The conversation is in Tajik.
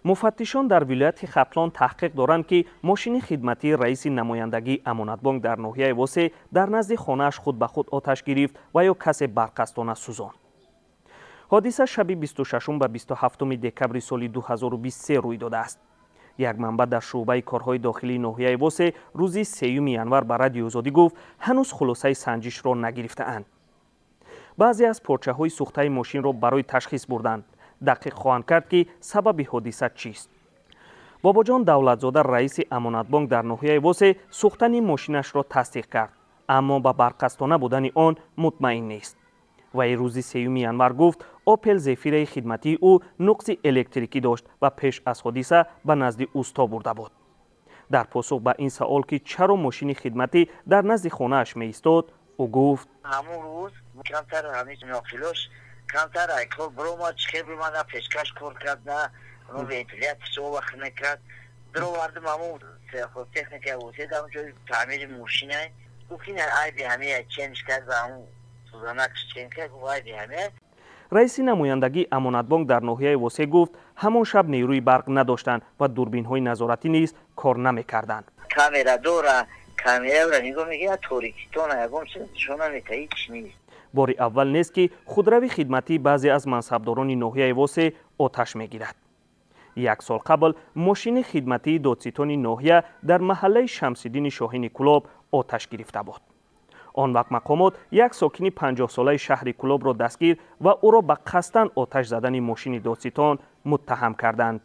Муфаттишон дар вилояти Хатлон таҳқиқ доранд, ки мошини хидматии раиси намояндагии Амонатбонк дар ноҳияи Восе дар назди хонааш худ ба худ оташ гирифт ва ё касе барққасдона сӯзонд. Ҳодиса шаби 26 ба 27 декабри соли 2023 рӯй додааст. Як манбаъ дар шӯъбаи корҳои дохилии ноҳияи Восе рӯзи 3 январ ба Радиои Озодӣ гуфт, ҳанӯз хулосаи санҷишро нагирифтаанд. Баъзе аз порчаҳои сӯхтаи мошинро барои ташхис бурданд. Дақиқ хоҳанд кард, ки сабаби ҳодиса чист. Бобоҷон Давлатзода, раиси Амонатбонк дар ноҳияи Восе, сӯхтани мошинашро тасдиқ кард, аммо ба барққасдона будани он мутмаин нест. Вай рӯзи 3 январ гуфт, Опел Зефираи хидматии ӯ нуқси электрикӣ дошт ва пеш аз ҳодиса ба назди усто бурда буд. Дар посух ба ин савол, ки чаро мошини хидматӣ дар назди хонааш меистод, ӯ гуфт: Ҳамун рӯз камтар ҳамин ноқилош камтар айкор биромад, чихел бимад, на печкаш кор кард, на вентилятор вақт мекард. Бировардим ҳамун техника восед, ҳамун ҷои таъмири мошина. Гуфт, ин айби ҳамия, ченш кард ва ҳамун сӯзанакш чен кард, гуфт, айби ҳамия. Раиси намояндагии Амонатбонк дар ноҳияи Восе гуфт, ҳамон шаб нерӯи барқ надоштанд ва дурбинҳои назоратӣ низ кор намекарданд. Камера дора, камераро нигоҳ мекунад, торикитона, ягон чиз нишон намета, ҳеч нест. Бори аввал нест, ки худрави хидматии баъзе аз мансабдорони ноҳияи Восе оташ мегирад. Як сол қабл мошини хидматии додситони ноҳия дар маҳаллаи Шамсиддини Шоҳини Кӯлоб оташ гирифта буд. Он вақт мақомот як сокини 50-солаи шаҳри Кӯлобро дастгир ва ӯро ба қасдан оташ задани мошини додситон муттаҳам карданд.